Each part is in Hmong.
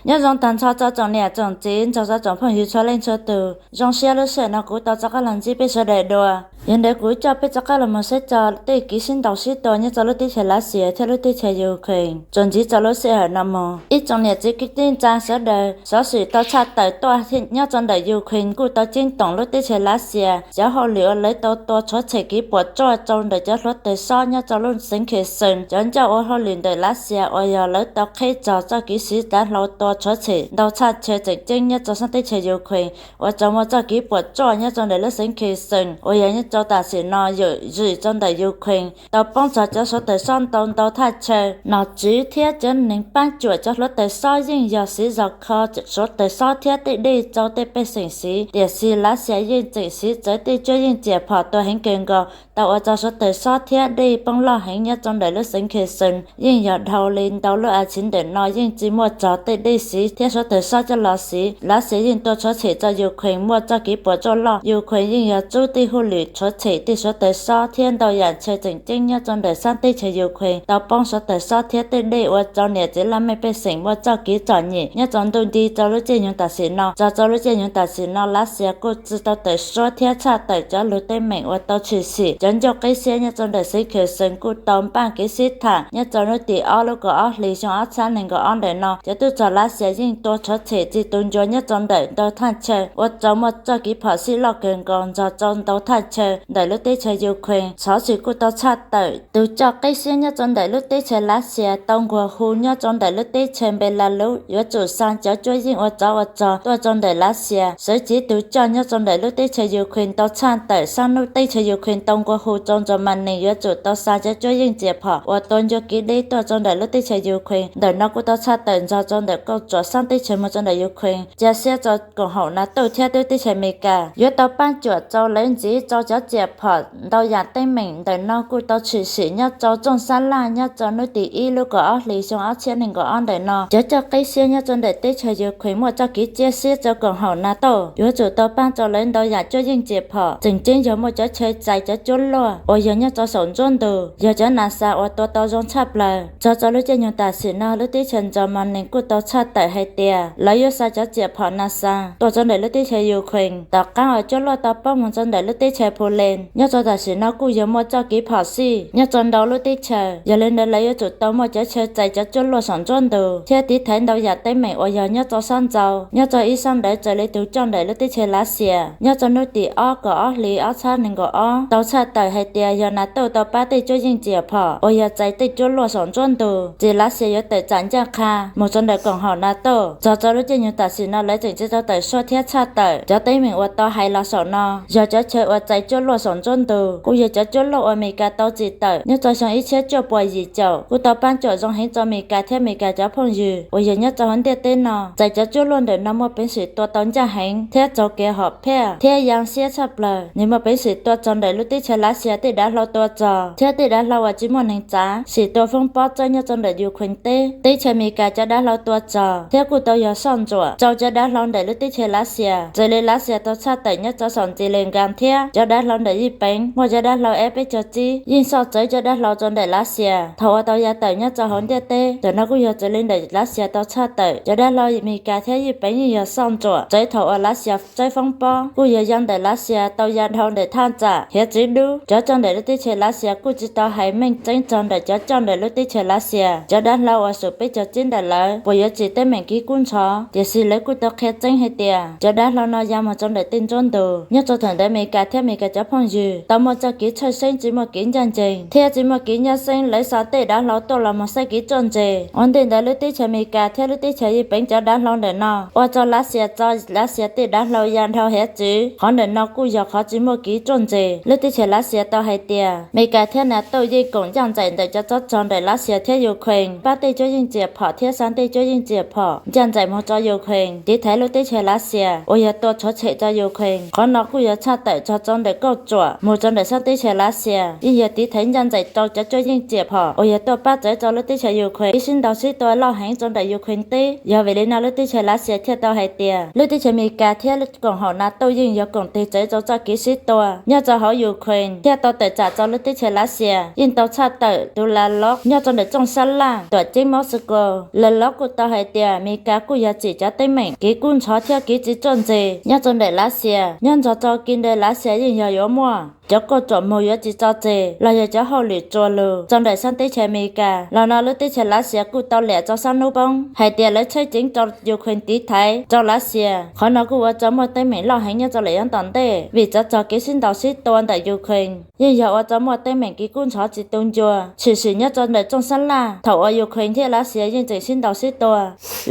Nyob zoo tag nrho txog tsoom niam tsoom txiv, nrog rau tsoom phooj ywg txhua leej txhua tus, zoo siab lub sij hawm no kuv tau rov qab los ntsib peb sawv daws dua. Yog ntawd kuv coj peb rov qab los mus saib txog tej kev sib ntaus sib tua nyob rau lub teb chaws Lav Xias thiab lub teb chaws Ukraine. Txuas ntxiv rau lub sij hawm no mus, ib tsoom niam txiv kwv tij neej tsa sawv daws xov xwm tau tshaj tawm tuaj nyob rau ntawm Ukraine kuj tau ceeb toom lub teb chaws Lav Xias cov hauj lwm uas lawv tau tua rhuav tshem kev puam tsuaj rau ntawm cov hluav taws xob nyob rau lub xeev Kherson. Cov ncauj ua hauj lwm ntawm Lav Xias uas yog lawv tau qhib txog txoj kev siv dav hlau tua rhuav tshem ntau thaj chaw tseem ceeb nyob rau sab teb chaws Ukraine uas tau muaj txoj kev puam tsuaj nyob rau ntawm lub xeev Kherson uas yog nyob rau tam sim no yawm zwm rau ntawm Ukraine tau poob txog cov suav taws xob ntau ntau thaj chaw. Nom tswv thiab cov neeg pab cuam cov hluav taws xob yeej yog siv zog kho suav taws xob thiab tej dej rau tej pej xeem siv, tiam sis Lav Xias yeej tseem siv txawv tej cuab yeej riam phom tua heev kawg nkaus, tau ua rau suav taws xob thiab dej poob loj heev nyob rau ntawm lub xeev Kherson. Yeej yog dhau li ntau lub as thiv ntawm no yeej tsis muaj txog tej dej siv thiab suav taws xob coj los siv. Lav Xias yeej tua rhuav tshem rau Ukraine muaj txoj kev puam tsuaj loj. Ukraine yeej yog rub tej hauj lwm rhuav tshem tej suav taws xob thiab ntau yam chaw tseem ceeb nyob rau ntawm sab teb chaws Ukraine tau poob suav taws xob thiab tej dej ua rau niam txiv laj mej pej xeem muaj txoj kev txom nyem nyob rau ntuj nti rau lub caij nyoog tam sim no. Txog rau lub caij nyoog tam sim no Lav Xias kuj tsis tau tawm suab thiab tshaj tawm cov lus teeb meem uas tau tshwm sim. Cov ncauj qib siab nyob rau ntawm xeev Kherson kuj tau npaj kev sib tham nyob rau hnub tim ob lub kaum ob hlis xyoo ob txhiab nees nkaum ob ntawm no. Cov tub rog Lav Xias yeej tua rhuav tshem tsis tu ncua nyob rau ntawm ntau thaj chaw ua rau muaj txoj kev phom sij loj kawg nkaus nrog rau ntau thaj chaw ntawm lub teb chaws Ukraine. Xov xwm kuj tau tshaj tawm tus coj qib siab nyob rau ntawm lub teb chaws Lav Xias tau nquag hu nyob rau ntawm lub teb chaws Belarus yuav tsum xa cov cuab yeej ua tsov ua rog tuaj rau ntawm Lav Xias. Sawv cev tus coj nyob rau ntawm lub teb chaws Ukraine tau tshaj tawm sab hnub teb chaws Ukraine tau nquag hu rau Germany yuav tsum tau xa cov cuab yeej riam phom uas tua ncua kev deb tuaj rau ntawm lub teb chaws Ukraine. Ntawm no kuj tau tshaj tawm nrog rau ntawm kauj ruam sab teb chaws mus rau ntawm Ukraine, cia siab rau koom haum NATO thiab lub teb chaws Amelikas yuav tau pab cuam rau lawv ntxiv rau cov riam phom ntau yam teeb meem. Ntawm no kuj tau tshwm sim nyob rau rooj sab laj nyob rau hnub tim ib lub kaum ob hlis xyoo ob txhiab nees nkaum ob ntawm no. Cov coj qib siab nyob rau ntawm teb chaws Ukraine muaj txoj kev cia siab rau koom haum NATO yuav tsum tau pab rau lawv ntau yam cuab yeej riam phom, tseem ceeb yog muaj cov chaw txais cov cuab luaj uas yog nyob rau saum nruab ntug, yog cov nas xas uas tua tau zoo tshaj plaws. Txog rau lub caij nyoog tam sim no lub teb chaws Germany kuj tau tshaj tawm hais tias lawv yuav xa cov riam phom nas xas tuaj rau ntawm lub teb chaws Ukraine. Tom qab uas cuab luaj tau poob mus rau ntawm lub teb chaws Poland, nyob rau tam sim no kuj yog muaj txoj kev phom sij nyob rau ntau lub teb chaws. Yog li ntawd lawv yuav tsum tau muaj cov chaw txais cov cuab luaj saum nruab ntug thiab tiv thaiv ntau yam teeb meem uas yog nyob rau sab ntxaus. Nyob rau ib sab ntawd raws li tus coj ntawm lub teb chaws Lav Xias nyob rau hnub tim ob kaum ob hlis ob txhiab nees nkaum ob tau tshaj tawm hais tias yog NATO tau pab tej cuab yeej riam phom uas yog txais tej cuab luaj saum nruab ntug, ces Lav Xias yuav tawm tsam ncaj qha mus rau ntawm koom haum NATO. Txog rau lub caij nyoog tam sim no lawv tseem tsis tau tawm suab thiab tshaj tawm cov teeb meem uas tau hais los saum no. Yog cov chaw uas txais cuab luaj saum nruab ntug kuj yog cov cuab luaj uas Amelikas tau tsim tawm nyob rau xyoo ib txhiab cuaj puas yim caum, kuj tau pab cuam zoo heev rau Amelikas thiab Amelikas cov phooj ywg uas yog nyob rau hauv ntiaj teb no. Txais cov cuab luaj ntawm no muaj peev xwm tua tau ncaj heev thiab txaus kev hom phiaj thiab yaa siab tshaj plaws. Nws muaj peev xwm tua rog ntawm lub teb chaws Lav Xias tej dav hlau tua rog thiab tej dav hlau uas tsis muaj neeg txav, sim tua foob pob txawb nyob rau ntawm Ukraine teb. Teb chaws Amelikas cov dav hlau tua rog thiab kuj tau yog soj ntsuam rau cov dav hlau ntawm lub teb chaws Lav Xias. Raws li Lav Xias tau tshaj tawm nyob rau saum Zelensky thiab, cov dav hlau ntawm Yij Peev muaj cov dav hlau F peb caug tsib yeej soj txawv cov dav hlau rau ntawm Lav Xias thaum uas tau ya tawm nyob rau hauv ntiaj teb. Ntawm no kuj yog raws li ntawm Lav Xias tau tshaj tawm cov dav hlau Amelikas thiab Yij Peev yeej yog soj ntsuam txawv thaum uas Lav Xias txawb foob pob. Kuj yog ya ntawm Lav Xias tau ya dhau ntawm thaj tsam hiav txwv dub. Cov coj ntawm lub teb chaws Lav Xias kuj tsis tau hais meej tseeb txog ntawm cov coj ntawm lub teb chaws Lav Xias cov dav hlau uas saum peb caug tsib ntawm lawv puas yuav tsim teeb meem kev kub ntxhov, tiam sis lawv kuj tau qhia tseeb hais tias cov dav hlau no ya mus rau ntawm tej nruab ntug. Nyob rau thaum ntawd Amelikas thiab Amelikas cov phooj ywg tau muaj txoj kev tshawj xeeb tsis muaj kev ncaj ncees thiab tsis muaj kev nyab xeeb, lawv xa tej dav hlau tuaj los mus saib kev ruaj ntseg. Ua ntej ntawd lub teb chaws Amelikas thiab lub teb chaws Yij Peev cov dav hlau ntawm no ua rau Lav Xias txo Lav Xias tej dav hlau ya dhau hiav txwv. Qhov ntawm no kuj yog qhov tsis muaj kev ruaj ntseg. Lub teb chaws Lav Xias tau hais tias Amelikas thiab NATO yeej koom ncaj nraim ntawm cov tsob rog ntawm Lav Xias thiab Ukraine pab tej cuab yeej riam phom thiab xa tej cuab yeej riam phom ncaj nraim mus rau Ukraine tiv thaiv lub teb chaws Lav Xias uas yog tua rhuav tshem rau Ukraine. Qhov no kuj yog tshaj tawm txog rau ntawm kauj tsuam mus rau ntawm sab teb chaws Lav Xias yeej yog tiv thaiv ncaj nraim rau cov cuab yeej riam phom uas yog tuaj pab txawv rau lub teb chaws Ukraine ib sib ntaus sib tua loj heev rau ntawm Ukraine teb. Yog vim li no lub teb chaws Lav Xias thiaj tau hais tias lub teb chaws Amelikas thiab koom haum NATO yeej yog koom tig txawv rau txoj kev sib tua nyob rau hauv Ukraine thiaj tau tawm tsam rau lub teb chaws Lav Xias yeej tau tshaj tawm tus Lavrov nyob rau ntawm tsooj sab laj tuam ceeb Moscow. Lavrov kuj tau hais tias Amelikas kuj yog tsim cov teeb meem kev kub ntxhov thiab kev tsis ruaj ntseg nyob rau ntawm Lav Xias nyob nrog rau kev ntawd Lav Xias yeej yog yuav muaj cov kauj tsuam mus yuav tsis tso tseg los yog cov hauj lwm tsuas lug rau ntawm sab teb chaws Amelikas. Los no lub teb chaws Lav Xias kuj tau liam rau sab hnub poob hais tias lawv tshawb ceev rau Ukraine tiv thaiv rau Lav Xias. Qhov no kuj ua rau muaj teeb meem loj heev nyob rau lawm yav tom ntej vim tsov rog kev sib ntaus sib tua ntawm Ukraine yeej yog ua rau muaj teeb meem kev kub ntxhov tsis tu ncua tshwm sim nyob rau ntawm tsooj sab laj thaum uas Ukraine thiab Lav Xias yeej tseem sib ntaus sib tua.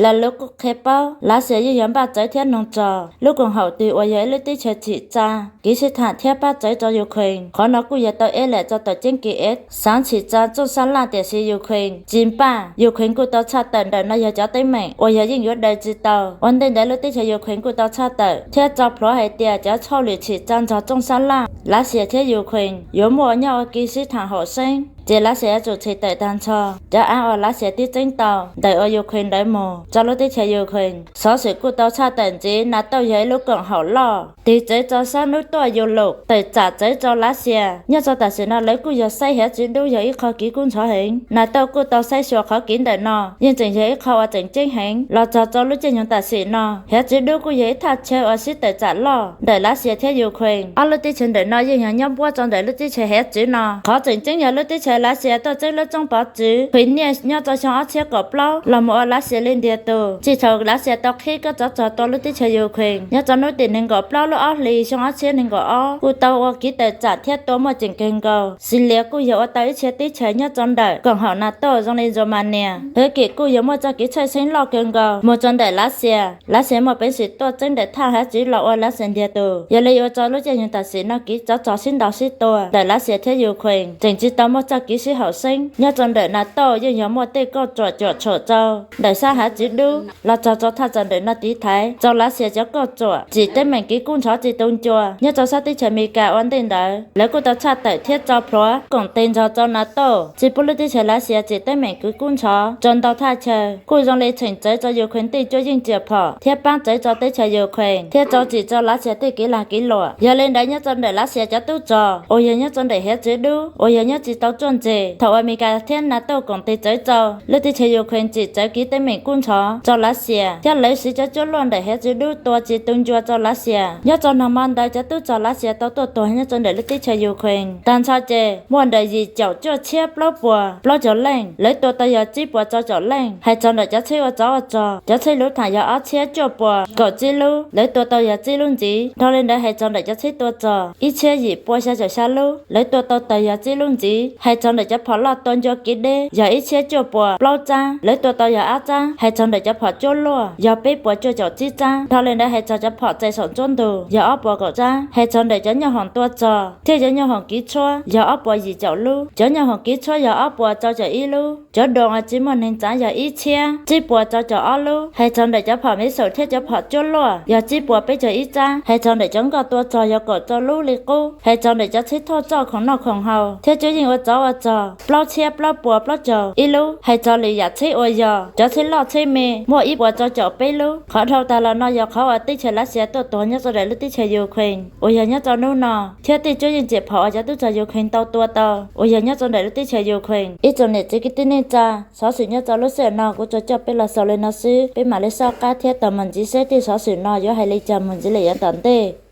Lavrov kuj qhia paub Lav Xias yeej yog npaj txawv thiab noog txog lub koom haum twg uas yog ib lub teb chaws tsim tsa kev sib tham thiab pab txawv rau Ukraine. Qhov no kuj yog tau ib lam rau tuam ceeb Kiev xav tsim tsa tsooj sab laj tiam sis Ukraine tsis npaj. Ukraine kuj tau tshaj tawm ntawm no yog cov teeb meem uas yog yeej yuav daws tsis tau. Ua ntej ntawd lub teb chaws Ukraine kuj tau tshaj tawm thiab tso plhuav hais tias cov hauj lwm tsim tsa nrog tsooj sab laj Lav Xias thiab Ukraine yuav muaj nyob ua kev sib tham haum seeb ces Lav Xias yuav tsum tsim tawm tag nrho cov av uas Lav Xias twb txeeb tau ntawm uas Ukraine ntawd mus rau lub teb chaws Ukraine. Xov xwm kuj tau tshaj tawm ntxiv NATO yog ib lub koom haum loj tig txawv rau sab hnub tuaj yus lus tawm tsam txawv rau Lav Xias. Nyob rau tam sim no lawv kuj yog saib hiav txwv dub yog ib qho kev kub ntxhov heev. NATO kuj tau saib xyuas qhov kev ntawm no yeej tseem yog ib qho uas tseem ceeb heev los txog rau lub caij nyoog tam sim no. Hiav txwv dub kuj yog ib thaj chaw uas sib tawm tsam loj ntawm Lav Xias thiab Ukraine. Ob lub teb chaws ntawm no yeej yog nyob npuab rau ntawm lub teb chaws hiav txwv no. Qhov tseem ceeb yog lub teb chaws Lav Xias tuaj txeeb lub tsooj pov txwv Crimea nyob rau xyoo ob txhiab kaum plaub los mus ua Lav Xias li ntiag tug. Txij thaum Lav Xias tau qhib koj tsov rog tua lub teb chaws Ukraine nyob rau hnub tim nees nkaum plaub lub ob hlis xyoo ob txhiab nees nkaum ob kuj tau ua kev tawm tsam thiab tua muaj ceem kawg nkaus. Xilias kuj yog ua tau ib txhia teb chaws nyob rau ntawm koom haum NATO zoo li Romania. Thwv Kim kuj yog muaj txoj kev txhawj xeeb loj kawg nkaus mus rau ntawm Lav Xias. Lav Xias muaj peev xwm tuaj txeeb daim thaj hiav txwv los ua Lav Xias ntiag tug. Yog li ua rau lub caij nyoog tam sim no kev tsov rog sib ntaus sib tua ntawm Lav Xias thiab Ukraine tseem tsis tau muaj txoj kev sib haum seeb. Nyob rau ntawm NATO yeej yog muaj tej kauj tsuam cuam tshuam rau ntawm sab hiav txwv dub los txog rau thaj tsam ntawm no tiv thaiv rau Lav Xias cov kauj tsuam tsim teeb meem kev kub ntxhov tsis tu ncua. Nyob rau sab teb chaws Amelikas ua ntej ntawd lawv kuj tau tshaj tawm thiab tso plhuav koom tes nrog rau NATO tsis pub lub teb chaws Lav Xias tsim teeb meem kev kub ntxhov rau ntau thaj chaw kuj zoo li txheem txawv rau Ukraine tej cuab yeej riam phom thiab pab txawv rau teb chaws Ukraine thiab rau tsim rau Lav Xias tej kev lag kev luam. Yog li ntawd nyob rau ntawm Lav Xias cov tub rog uas yog nyob rau ntawm hiav txwv dub uas yog nyob tsis tau ruaj ntseg thaum uas Amelikas thiab NATO koom tes txawv rau lub teb chaws Ukraine tsim txawv kev teeb meem kub ntxhov rau Lav Xias thiab lawv siv cov cuab luaj ntawm hiav txwv dub tua tsis tu ncua rau Lav Xias. Nyob rau nag hmo ntawd cov tub rog Lav Xias tau tuaj tuag nyob rau ntawm lub teb chaws Ukraine tag nrho ces muaj ntawm yim caum cuaj txhiab plaub puas plaub caug leej, lawv tua tau yog tsib puas rau caum leej. Hais txog ntawm cov tsheb ua tsov ua rog, cov tsheb luv tham yog ob txhiab cuaj puas kaum tsib lub, lawv tua tau yog tsib lub ntxiv. Dhau li ntawd hais txog ntawm cov tsheb tua rog ib txhiab yim pua xya caum xya lub, lawv tua tau tawg yog tsib lub ntxiv. Hais txog ntawm cov phom loj tua ncua kev deb yog ib txhiab cuaj puas plaub tsab, lawv tua tau yog ob tsab. Hais txog ntawm cov phom cuab luaj yog peb puas cuaj caum tsib tsab. Dhau li ntawd hais txog cov phom txais saum nruab ntug yog ob puas kaum tsab. Hais txog ntawm cov nyoob hoom tua rog thiab cov nyoob hoom kev tshuab yog ob puas yim caum lub, cov nyoob hoom kev tshuab yog ob puas rau caum ib lub, cov drone uas tsis muaj neeg tsav yog ib txhiab tsib puas rau caum ob lub. Hais txog ntawm cov phom missile thiab cov phom cuab luaj yog tsib puas peb caug ib tsab. Hais txog ntawm cov nkoj tua rog yog kaum rau lub li qub. Hais txog ntawm cov tsheb thauj roj khoom noj khoom haus thiab cuab yeej ua tsov ua rog plaub txhiab plaub puas plaub caug ib lub. Hais txog lwm yam tsheb uas yog cov tsheb loj tsheb me muaj ib puas rau caum peb lub. Qhov dhau tag los no yog qhov uas teb chaws Lav Xias tuaj tuag nyob rau ntawm lub teb chaws Ukraine uas yog nyob rau hnub no thiab tej cuab yeej riam phom uas cov tub rog Ukraine tau tua tau uas yog nyob rau ntawm lub teb chaws Ukraine. Ib tsoom niam txiv kwv tij neej tsa, xov xwm nyob rau lub sij hawm no kuv tsuas coj peb los xaus li no xwb, peb mam li soj qab thiab tos mus ntxiv seb tej xov xwm no yuav hais li cas mus ntxiv lawm yav tom ntej.